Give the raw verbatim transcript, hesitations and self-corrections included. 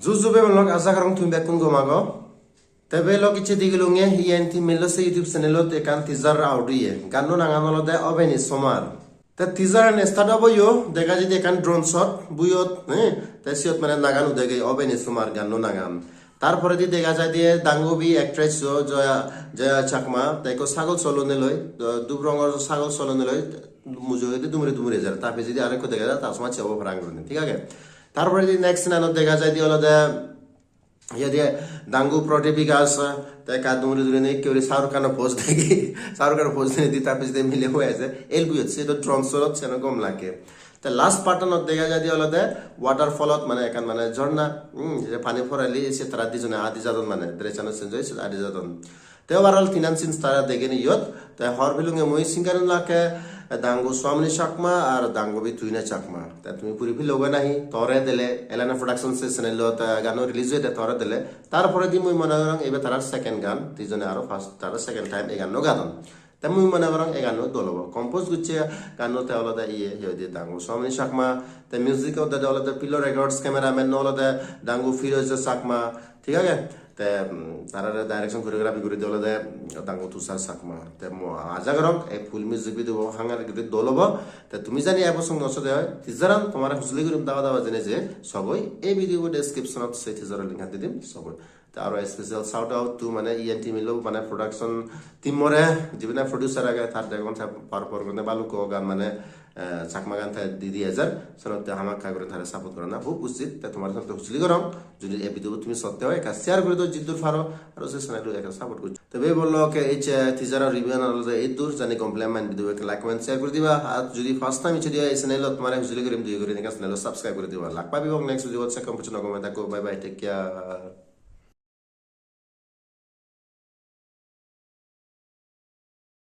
Ju ju bebelok, aja gorong tumi bekkun gom ago. Te bebelok, icche digilunge E N T Millo se YouTube channelot ekkan teaser out oye. Ganno nangan olode Obeni Somar. Te teaser an start obo yo, dega jaide ekkan drone shot, buyot, eh, te siyot mane nagan udege Obeni Somar ganno nangan. Tar poredi dega jaide Dangubi actress o Joya, Joya Chakma, te ekko sagol solone loi, dup rongor sagol solone loi, mujungedi dumuri dumuri ejer. Ta pijedi arekko dega jai, ta somajje obo parang gurinei, thik age? Tar poredi next scene anot dega jaide olode, iyot ye Dangu Prodip Bikash, te ekka dumuri durinei ekko guri Shahrukh Khan o pose degi, Shahrukh Khan o pose degi, ta pijedi mile hoi ejer, el buyot, se do drone shot, seno gom lage. Te last part anot dega jaide olode waterfall ot, mane ekkan mane jhorna, hmm, je pani poreli se tara dijone adi jadon, mane dress ano change oi se adi jadon. Te overall tinan scenes tara degen iyot. Te hobor pelunge mui singer un lake Dangu Swamini Chakma ar Dangubi Tuina Chakma. Te tumi puri peloge nahi, Tore Dele, Elena Production se channel ot, eh, gano release oye de Tore Dele. Tar poredi mui mone gorong ibe tarar second gan, dijone aro first, tara second time ei ganno gadon. Te mui mone gorong ei ganno dol obo. Compose gocche ganno te olode iye, iye hoide Dangu Swamini Chakma. Te music o dede olode Pillow Records, cameraman olode Dangu Firoz Chakma. Thik age? Te, mm, tarare direction choreography guri de olode, mm, Dangu Tushar Chakma. Te mo aja gorong ei full music video bo hanger guri dol obo. Te tumi jani ebo song no sode oi, teaser an tomare hujuli gurim daba daba jene je sogoi ei video bo description ot se teaser o link an di dim sogoi. Te aro special shout out to mane E N T Millo mane production team more, jibine producer age tar degon te par por gune balukko gan mane, eh, Chakma gan te di di ejer, senotte hamakkai guri tare support gorana hub uchit. Te tomar senotte hujuli gorong, jodi ei video bo tumi sotte oi ekka share guri do jiddur paro, aro se channel ekka support goccho. Te bebelok, eh, icche teaser o review an olode iddur, jani gom pele mane video ekka like, comment, share guri diba. Ar jodi first time icche diba ei channel ot, tomare hujuli gurim doye guri ekka channel o subscribe guri diba. Lak pebong next video ot, se kom puchno gome thakko, bye bye, take care.